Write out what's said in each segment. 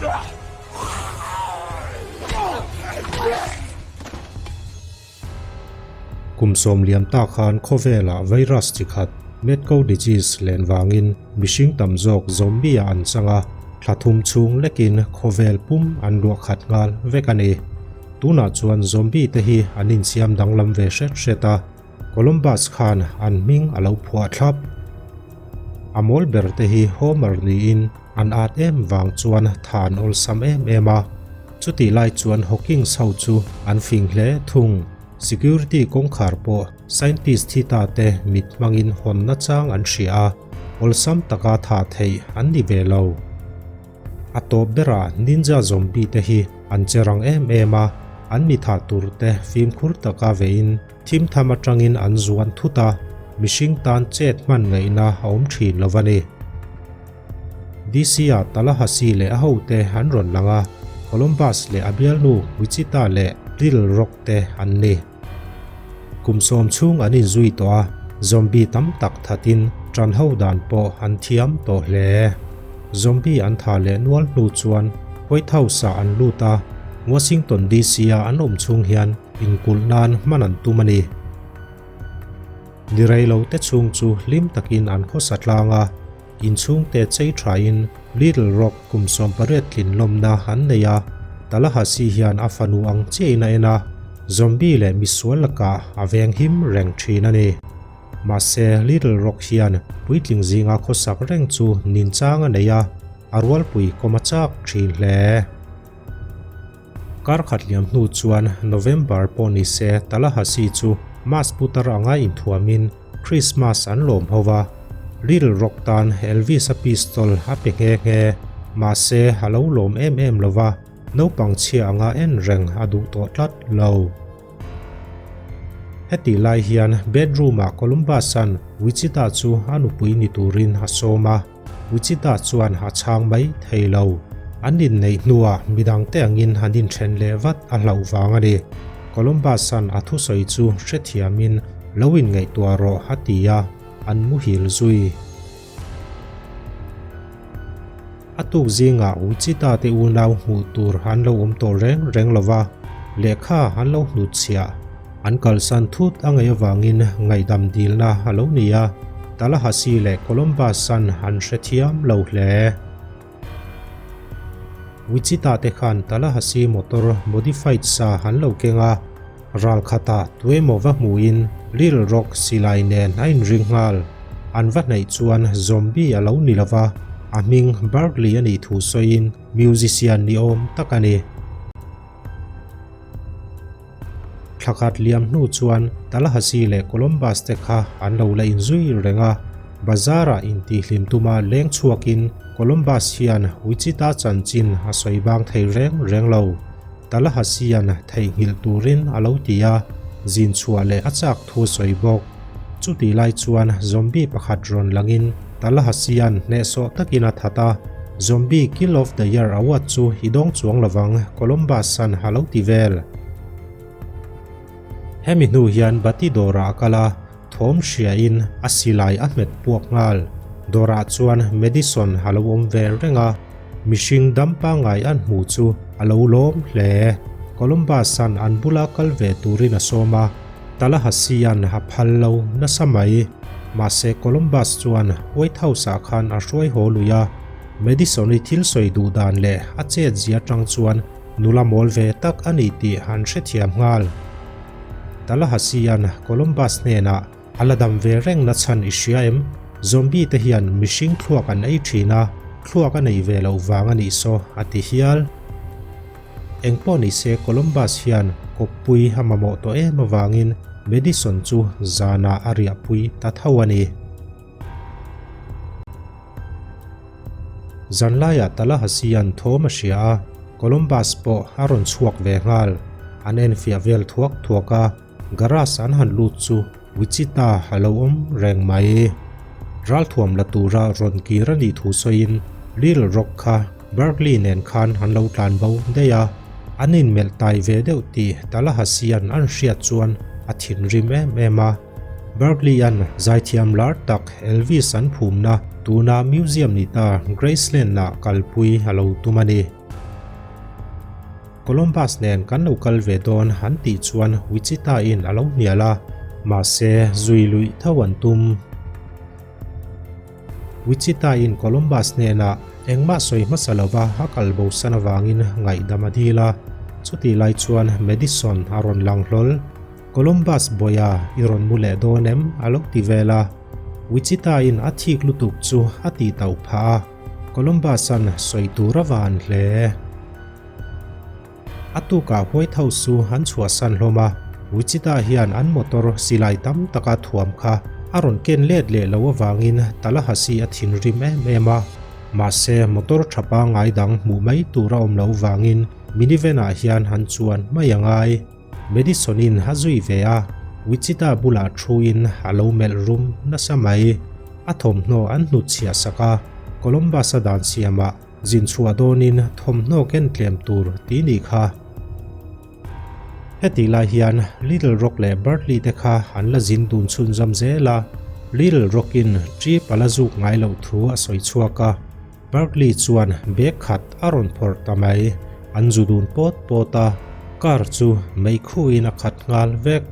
Kum sawm liam ta khan khawvelah virus chi khat Mad-Cow disease len vangin mihring tam zawk zombie-ah an chang a, thla thum chhung lekin khawvel pum an luah khat nghal vek a ni. Tunah chuan zombie te hi an insiam danglam ve hret hret a, Columbus khan an hming a lo phuah thlap. A mawl ber te hi Homer niin an at em vang chuan tha an awlsam em em a. Chutih lai chuan Hawkins ho chu an fing hle thung. Security kawngkhar pawh scientist thi ta te mit hmangin hawn nachang an hria a, awlsam taka tha theih an ni ve lo. A tawp berah ninja zombie te hi an che rang em em a, an mi thah tur te fimkhur taka veiin thim tham atangin an zuan thut a, mihring tan chet hman ngaihna a awm thin lo a ni. DC ah Tallahassee leh a hote an rawn lang a, Columbus leh a bialnu Wichita leh Little Rock te an ni. Kum sawm chhung an inzui tawh a, zombie tam tak thatin ṭan ho dan pawh an thiam tawh hle. Zombie an tha leh nual hnu chuan White House-ah an lut a, Washington DC-a an awm chhung hian inkulh nan hman an tum a ni. Ni rei lo te chhung chu hlim takin an khawsa tlang a, inchhungte chei thain Little Rock kum 18 tlin lawmna an nei a, Tallahassee hian a fanu ang chiahin a en a, zombie leh misual lakah a veng him reng thin a ni. Mahse, Little Rock hian puitling zinga khawsak reng chu ninchang a nei a, a rualpui kawm a chak thin hle. Kar khat liam hnu chuan November pawh ni se Tallahassee chu Mass putar anga inthuamin Christmas an lawm ho va, Little Rock tan Elvis-a pistol a pe nghe nghe. Mahse, a lo lawm em em lo va, naupang chhia anga en reng a duh tawh tlat lo. Hetih lai hian bedroom-ah Columbus-a'n Wichita chu a nupui ni turin a sawm a. Wichita chuan a chhang mai thei lo. An inneih hnuah midangte angin an inthen leh vat a hlauh vang a ni. Columbus-a'n a thusawi chu hrethiamin lo inngaihtuah rawh a ti a, an muhil zui. A tuk zingah Wichita te unau hmuh tur an lo awm tawh reng reng lo va, lehkha an lo hnutchhiah. An kalsan thut a ngaih avangin ngaihdam dilna a lo ni a, Tallahassee leh Columbus-an an hrethiam lo hle. Wichita te khan Tallahassee motor modified sa an lo keng a, ral khatah tuemaw va hmuhin Little Rock silai nen a inring nghal. An va hnaih chuan zombie a lo ni lo va, a hming Barkley a nih thu sawiin musician ni awm tak a ni. Thlakhat liam hnu chuan Tallahassee leh Columbus te kha an lo la inzui reng a, bazar-ah intihhlim tuma leng chhuakin Columbus hian Wichita chanchin a sawi bang thei reng reng lo. Tallahassee-a'n theihnghilh turin a lo ti a, zin chhuah leh a chak thu a sawi bawk. Chutih lai chuan zombie pakhat rawn langin Tallahassee-a'n hnehsawh takin a that a, Zombie Kill of the Year award chu i dawng chuang lovang, Columbus-a'n a lo ti vel. Hemi hnu hian Bati dawrah a kal a, thawm hriain a silai a hmet puak nghal. Dawrah chuan Madison a lo awm ve reng a, mihring dam pangngai an hmuh chu a lo lawm hle. Columbus-a'n an bula kal ve turin a sawm a, Tallahassee-a'n a phal lo nasa mai. Mahse Columbus chuan White House-ah khan a hruai haw lui a, Madison-i thil sawi duh dan leh a chet zia atang chuan nula mawl ve tak a ni tih an hrethiam nghal. Tallahassee-a'n Columbus hnenah a la dam ve reng na chhan i hria em? Zombie te hian mihring thluak an ei thin a, thluak a nei ve loh vang a nih saw a ti hial. Engpawh ni se Columbus hian kawppui a mamawh tawh em avangin Madison chu zanah a riahpui ta tho a ni. Zanlaiah Tallahassee-a'n thawm a hria a, Columbus pawh a rawn chhuak ve nghal. An enfiah vel thuak thuak a, garage an han lut chu Wichita a lo awm reng mai. Ralthuam la tura rawn kir a nih thu sawiin Little Rock kha Berkeley nen khan an lo tlan bo daih a, an inmelh tai ve deuh tih Tallahassee-a'n an hriat chuan a thinrim em em a. Berkeley-a'n zaithiam lar tak Elvis an phumna tuna museum ni ta Graceland-ah kalpui a lo tum a ni. Columbus nen kan lo kal ve dawn an tih chuan Wichita in a lo hnial a, mahse zui luih tho an tum. Wichita in Columbus hnenah engmah sawi hmasa lova a kal bo san avangin ngaihdam a dil a, chutih lai chuan Madison a rawn lang hlawl. Columbus bawia i rawn mu leh dawn em? a lo ti vel a. Wichita in a thik lutuk chu a tih tauh phah a, Columbus-a'n sawi tur a van hle. A tukah White House chu an chhuahsan hlawm a, Wichita hian an motor silai tam taka thuam kha a rawn ken let leh lo avangin Tallahassee a thinrim em em a. Mahse, motor tha pangngai dang hmuh mai tur a awm lo vangin minivan-ah hian an chuan mai a ngai. Madison-in a zui ve a, Wichita bulah thuin a lo melh rum nasa mai. A thawmhnaw an hnutchhiah sak a, Columbus-a dan siamah Zin chhuah dawnin thawmhnaw ken tlem tur ti nih kha. Hetih lai hian Little Rock leh Bartley te kha an la zin dun chhunzawm zel a, Little Rock-in trip a la zuk ngai loh thu a sawi chhuak a, Bartley chuan bag khat a rawn phawrh ta mai. An zu dun pawt pawt a, car chu meikhuin a khat nghal vek.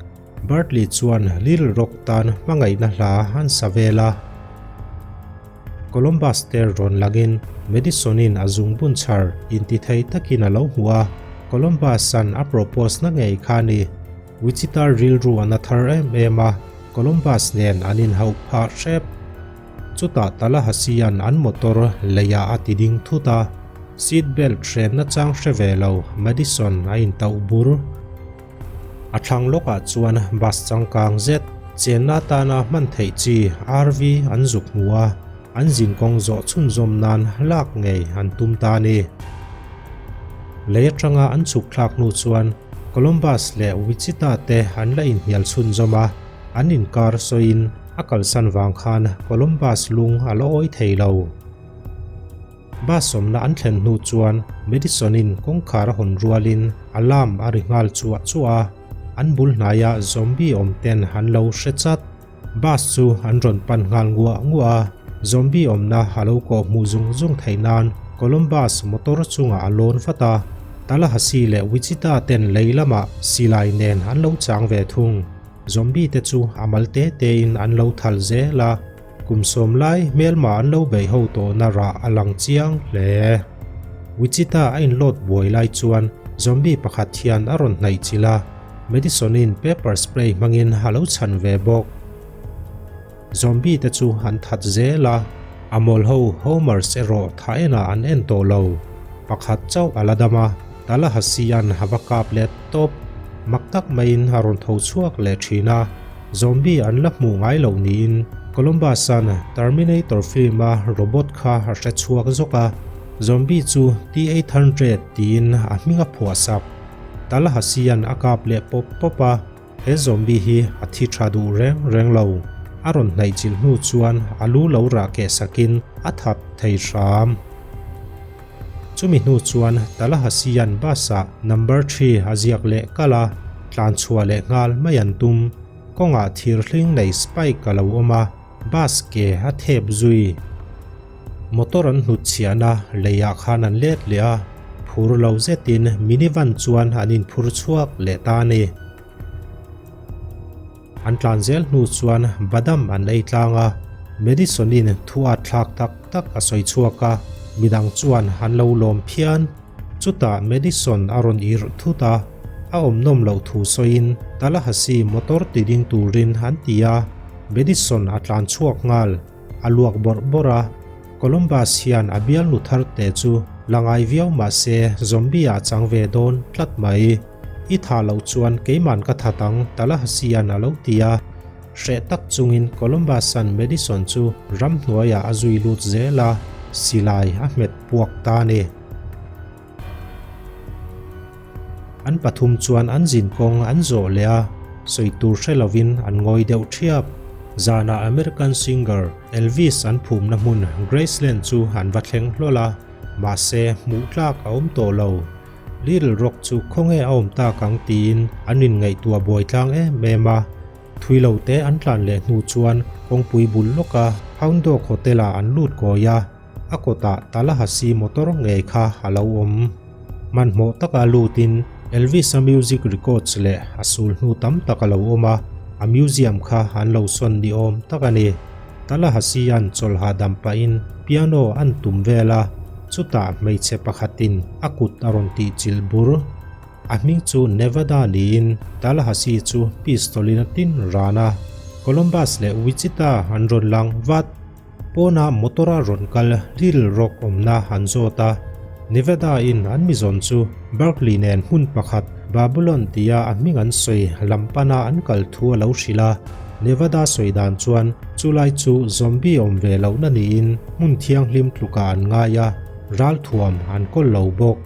Bartley chuan Little Rock tan hmangaihna hla an sa vel a. Columbus te rawn langin Madison-in a zungbun chhar intithei takin a lo hmu a, Columbus-a'n a propose na ngei kha a ni. Wichita rilru a na thar em em a, Columbus nen an inhauh phah hrep. Chutah Tallahassee-a'n an motor leiah a ti ding thut a, seat belt hrenna chang hre ve lo Madison a intauh bur. A thlang lawkah chuan bus changkang zet chenna atana hman theih chi RV an zuk hmu a, an zinkawng zawh chhunzawm nan lak ngei an tum ta a ni. Lei atanga an chhuk thlak hnu chuan Columbus leh Wichita te an la inhnial chhunzawm a, an inkar sawiin a kalsan vang khan Columbus lung a la awi thei lo. Bus awmna an thlen hnu chuan Madison-in kawngkhar a hawn rualin alarm a ri nghal chuah chuah a, an bul hnaia zombie awm ten an lo hre chat. Bus chu an rawn pan nghal nguah nguah a, zombie awmna a lo kawh hmuh zung zung theih nan Columbus motor chungah a lawn vat a, Tallahassee leh Wichita ten lei lamah silai nen an lo chang ve thung. Zombie te chu a mal te tein an lo thal zel a. Kum sawm lai hmelma an lo beih ho tawhna rah a lang chiang hle. Wichita a inlawt buai lai chuan zombie pakhat hian a rawn hnaih chilh a, Madison-in pepper spray hmangin a lo chhan ve bawk. Zombie te chu an that zel a, a mawl ho Homers erawh tha enah an en tawh lo. Pakhat chauh a la dam a, Tallahassee-a'n a va kap let tawp. Mak tak maiin a rawn tho chhuak leh thin a. Zombie an la hmuh ngai loh niin Columbus-a'n Terminator film-a robot kha a hre chhuak zawk a, zombie chu T-800 tiin a hming a phuah sak. Tallahassee-a'n a kap leh pawp pawp a, he zombie hi a thi tha duh reng reng lo. A rawn hnaih chilh hnu chuan a lu lo rah keh sakin a that thei hram. Chumi hnu chuan Tallahassee-a'n bus-ah number thi a ziak leh kalh a, tlan chhuah leh nghal mai an tum. Kawngah thir hling nei spike a lo awm a, bus ke a thep zui. Motor an hnut chhiahna leiah khan an let leh a, phur lo zetin minivan chuan an inphur chhuak leh ta a ni. An tlan zel hnu chuan badam an ei tlang a, Madison-in thu at thlak tak tak a sawi chhuak a, midang chuan an lo lawm phian. Chutah Madison a rawn irh thut a, a awm nawm loh thu sawiin Tallahassee motor ti ding turin an ti a, Madison a tlan chhuak nghal, a luak bawrh bawrh a. Columbus hian a bialnu thar te chu la ngai viau mah se zombie ah chang ve dawn tlat mai. I tha loh chuan keiman ka that ang Tallahassee-a'n a lo ti a. Hreh tak chungin Columbus-a'n Madison chu ramhnuaiah a zui lut zel a, silai a hmet puak ta a ni. An pathum chuan an zinkawng an zawh leh a, sawi tur hre lovin an ngawi deuh thiap. Zanah American singer Elvis an phumna hmun Graceland chu an va thleng hlawl a, mahse hmuh tlak a awm tawh lo. Little Rock chu khawnge a awm tak ang tiin an inngaihtuah buai tlang em em a. Thui lo te an tlan leh hnu chuan kawngpui bul lawka Hound Dog Hotel ah an lut kawi a, a kawtah Tallahassee motor ngei kha a lo awm. Hmanhmawh taka lutin Elvis-a music records leh a sulhnu tam tak a lo awm a, a museum kha an lo sawn ni awm tak a ni. Tallahassee-a'n chawlh hahdam pahin piano an tum vel a, chutah hmeichhe pakhatin a kut a rawn tihchilh bur. A hming chu Nevada niin Tallahassee chu pistol-in a tin ran a, Columbus leh Wichita an rawn lang vat. Pawnah motor-a rawn kal Little Rock awmna an zawt a, Nevada-in an mizawn chu Berkeley nen hmun pakhat Babylon tia a hming an sawi lam pana an kal thu a lo hrilh a. Nevada sawi dan chuan chulai chu zombie awm ve lohna niin hmun thianghlim tlukah an ngai a, ralthuam an kawl lo bawk.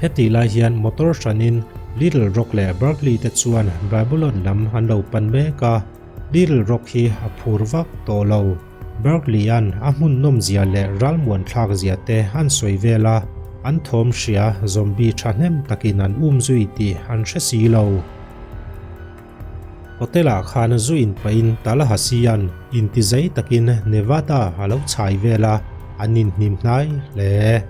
Hetih lai hian motor hranin Little Rock leh Berkeley te chuan Babylon lam an lo pan mek a, Little Rock hi a phur vak tawh lo. Berkeley-a'n a hmun nawmzia leh ralmuan thlakzia te an sawi vel a, an thawm hria zombie thahnem takin an um zui tih an hre si lo. Hotel-ah khan zu inpahin Tallahassee-a'n intizei takin Nevada a lo chhai vel a, an inhnim hnai hle.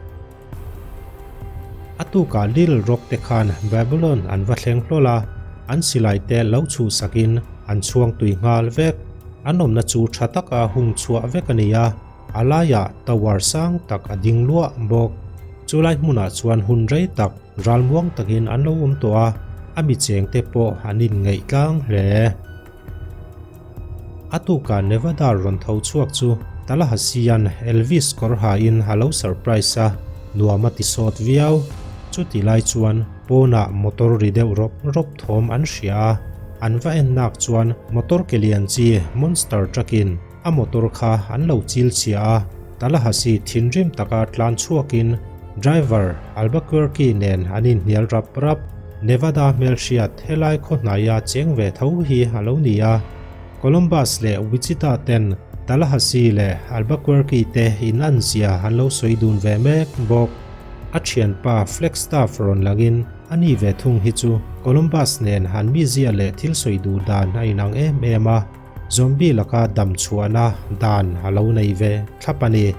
A tukah Little Rock te khan Babylon an va thleng hlawl a, an silai te lo chhuhsakin an chhuang tui nghal vek. An awmna chu tha taka hung chhuah vek a ni a, a laiah tower sang tak a ding luah bawk. Chulai hmunah chuan hun rei tak Ralmuang takin an lo awm tawh a, a mi chengte pawh an inngeih tlang hle. A tukah Nevada rawn tho chhuak chu Tallahassee-a'n Elvis kawr hain a lo surprise a, nuam a ti sawt viau. Chuti lai chuan pawnah motor ri deuh rawp rawp thawm an hria a, an va en nak chuan motor ke lian chi monster truck-in a motor kha an lo chil chhia a, Tallahassee thinrim taka tlan chhuakin driver Albuquerque nen an inhnial rap rap. Nevada hmelhriat helai khaw hnaia cheng ve tho hi a lo ni a, Columbus leh Wichita ten Tallahassee leh Albuquerque te in an zia an lo sawi dun ve mek bawk. A thianpa Flagstaff rawn langin a ni ve thung hi chu Columbus nen an mizia leh thil sawi duh dan a inang em em a. Zombie laka dam chhuahna dan a lo nei ve thlap a ni.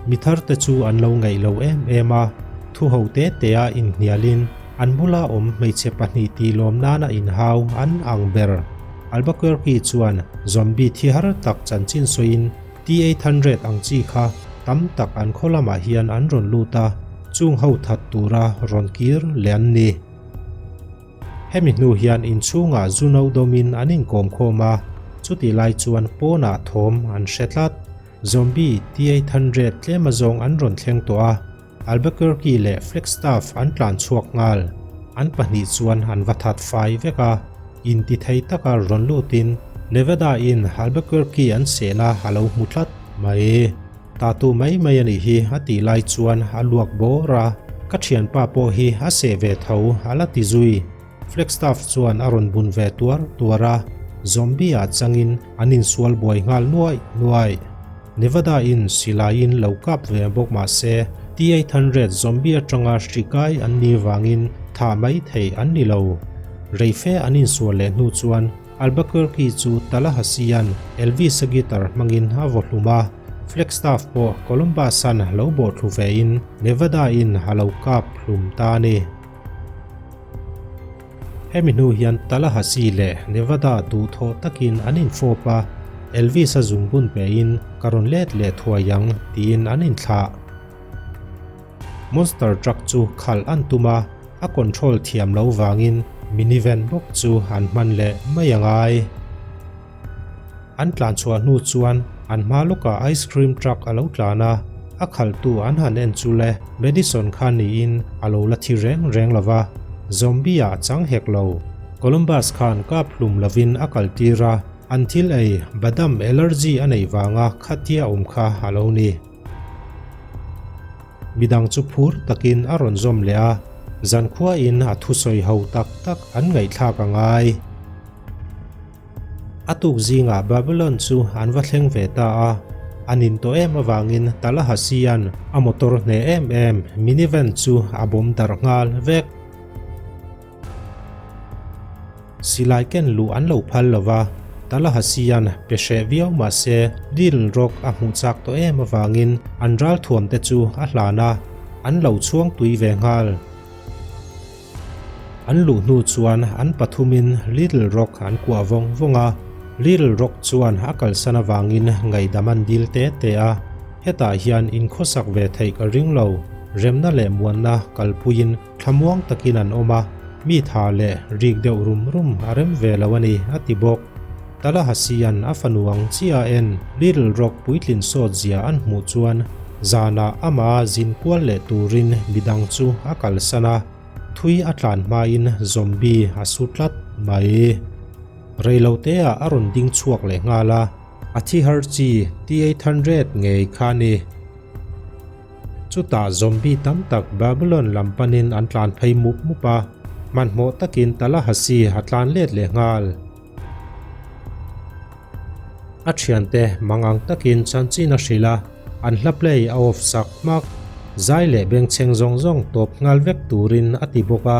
Mi tharte chu an lo ngaih lo em em a, thu ho te te a inhnialin an bula awm hmeichhe pahnih tih lawm nana inhau an ang ber. Albuquerque chuan zombie thi har tak chanchin sawiin T-800 ang chi kha tam tak an khaw lamah hian an rawn lut a, chung ho that tura rawn kir leh an ni. Hemi hnu hian inchhungah zu no dawmin an inkawm khawm a, chutih lai chuan pawnah thawm an hre tlat. Zombie T-800 tlem azawng an rawn thleng tawh a, Albuquerque leh Flagstaff an tlan chhuak nghal. An pahnih chuan an va that fai vek a, intithei taka rawn lutin Nevada-in Albuquerque an sehna a lo hmu tlat mai. Tatu mai mai a nih hi a tih lai chuan a luak bawr a, ka thianpa pawh hi a seh ve tho a la ti zui. Flagstaff chuan a rawn bun ve tuar tuar a, zombie ah changin an insual buai nghal nuai nuai. Nevada in silaiin lo kap ve bawk mah se T-800 zombie atanga hri kai an nih vangin thah mai thei an ni lo. Reife an insual leh hnu chuan Albuquerque chu Tallahassee-a'n Elvis-a guitar hmangin a vaw hlum a, Flagstaff pawh Columbus-a'n lo bawh thlu vein Nevada-in a lo kap hlum ta a ni. Hemi hnu hian Tallahassee leh Nevada duhthawh takin an infawp a, Elvis-a zungbun pein ka rawn let leh thuai ang tiin an inthlah. Monster truck chu khalh an tum a, a control thiam lo vangin minivan bawk chu an hman leh mai a ngai. An tlan chhuah hnu chuan an hma lawkah ice cream truck a lo tlan a, a khalhtu an han en chu le Madison kha niin a lo la thi reng reng lo va, zombie ah chang hek lo. Columbus khan kap hlum lovin a kaltir a, an thil ei badam allergy a neih vanga khatia awm kha a lo ni. Midang chu phur takin a rawn zawm leh a, zankhuain a thusawi ho tak tak an ngaihthlak a ngai. A tuk zingah Babylon chu an va thleng ve ta a, an in tawh em avangin Tallahassee-a'n a motor hneh em em minivan chu a bawm darh nghal vek. Silai ken luh an lo phal lo va, Tallahassee-a'n pe hreh viau mah se Little Rock a hmuh chak tawh em avangin an ralthuam te chu a hlan a. an lo chhuang tui ve nghal. An luh hnu chuan an pathumin Little Rock an kuah vawng vawng a, Little Rock chuan a kalsan avangin ngaihdam an dil te te a, hetah hian inkhawsak ve theih ka ring lo, remna leh muanna kalpuiin thlamuang takin an awm a, mi tha leh rik deuh rum rum a rem ve lo a ni, a ti bawk. Tallahassee-a'n a fanu ang chiah a en Little Rock puitlin sawt zia an hmuh chuan zanah amah zin kual leh turin midang chu a kalsan a, thui a tlan hmain zombie a su tlat mai. Reiloteah a rawn ding chhuak leh nghal a, a thi har chi T-800 ngei kha a ni. Chutah zombie tam tak Babylon lam panin an tlan phei mup mup a, hmanhmawh takin Tallahassee a tlan let leh nghal. A thiante mangang takin chanchin a hrilh a, an hla play a off sak hmak. Zai leh bengchheng zawng zawng tawp nghal vek turin a ti bawk a,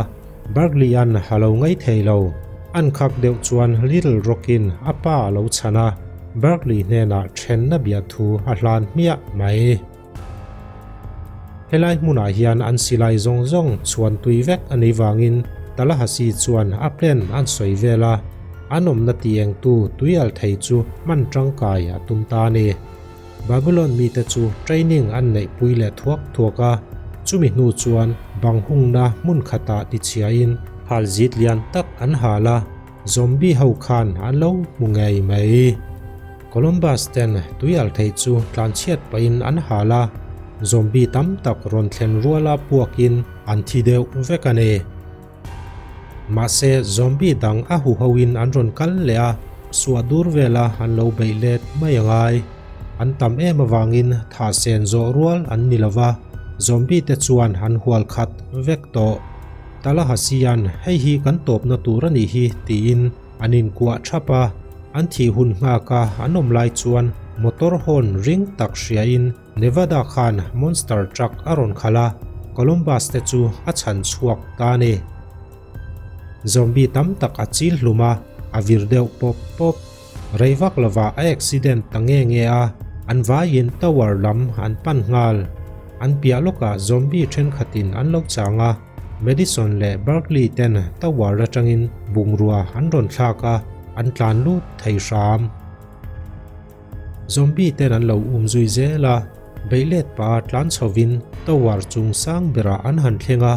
Barkley-a'n a lo ngaih thei lo. An khak deuh chuan Little Rock-in a pa a lo chhan a, Barkley hnenah thenna biahthu a hlan hmiah mai. Helai hmunah hian an silai zawng zawng chhuan tui vek a nih vangin Tallahassee chuan a plan an sawi vel a, an awmna ti engtu tui al thei chu hman tangkai a tum ta a ni. Babylon mite chu training an neihpui leh thuak thuak a, chumi hnu chuan bang hungna hmun khatah tichhiain halzit lian tak an hal a, Zombie ho khan an lo hmu ngei mai. Columbus ten tui al thei chu tlanchhiat pahin an hal a, zombie tam tak rawn thlen ruala puakin an thi deuh vek a ni. Mahse zombie dang a huhoin an rawn kal leh a, suah dur vela an lo beih let mai a ngai. An tam em avangin thah sen zawh rual an ni lova, zombie te chuan an hual khat vek tawh. Tallahassee-a'n hei hi kan tawpna tur a nih hi tiin an inkuah thap a, an thih hun nghaka an awm lai chuan motor horn ring tak hriain Nevada khan monster truck a rawn khalh a, Columbus te chu a chhan chhuak ta a ni. Zombie tam tak a chil hlum a, a vir deuh pawp pawp. Rei vak lovah a accident ta nge nge a, an vaiin tower lam an pan nghal. An piah lawkah zombie thenkhatin an lo chang a, Madison leh Berkeley ten tower atangin bungrua an rawn thlak a, an tlan lut thei hram. Zombie ten an lo um zui zel a, beihlet pa tlan chhovin tower chung sang berah an han thleng a,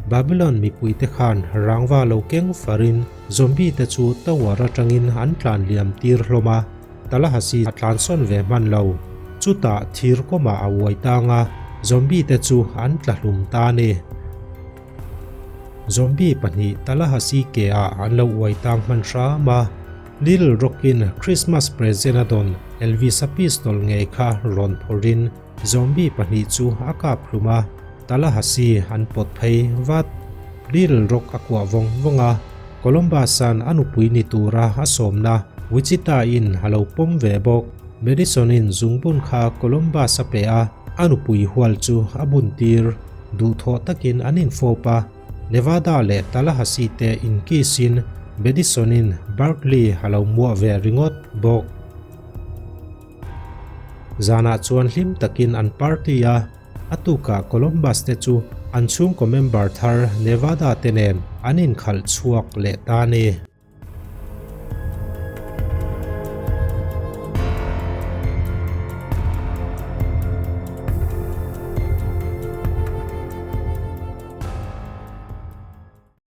Babylon mipuite khan rangva lo keng farin zombie te chu tower atangin an tlan liam tir hlawm a, Tallahassee a tlansawn ve hman lo. Chutah thir kawmah a uai tang a, zombie te chu an tla hlum ta a ni. Zombie pahnih Tallahassee ke ah an lo uai tang hman hram a, Little Rock-in Christmas present a dawn Elvis-a pistol ngei kha rawn phawrhin zombie pahnih chu a kap hlum a, Tallahassee an pawt phei vat. Little Rock a kuah vawng vawng a, Columbus-a'n a nupui ni tura a sawmna Wichita-in a lo pawm ve bawk. Madison-in zungbun kha Columbus a pe a, a nupui hual chu a buntir. Duhthawh takin an infawp a. Nevada leh Tallahassee te inkisin Madison-in Berkeley a lo muah ve ringawt bawk. Zanah chuan hlim takin an party a, a tukah Columbus te chu an chhungkaw member thar Nevada te nen an inkhalh chhuak leh ta a ni.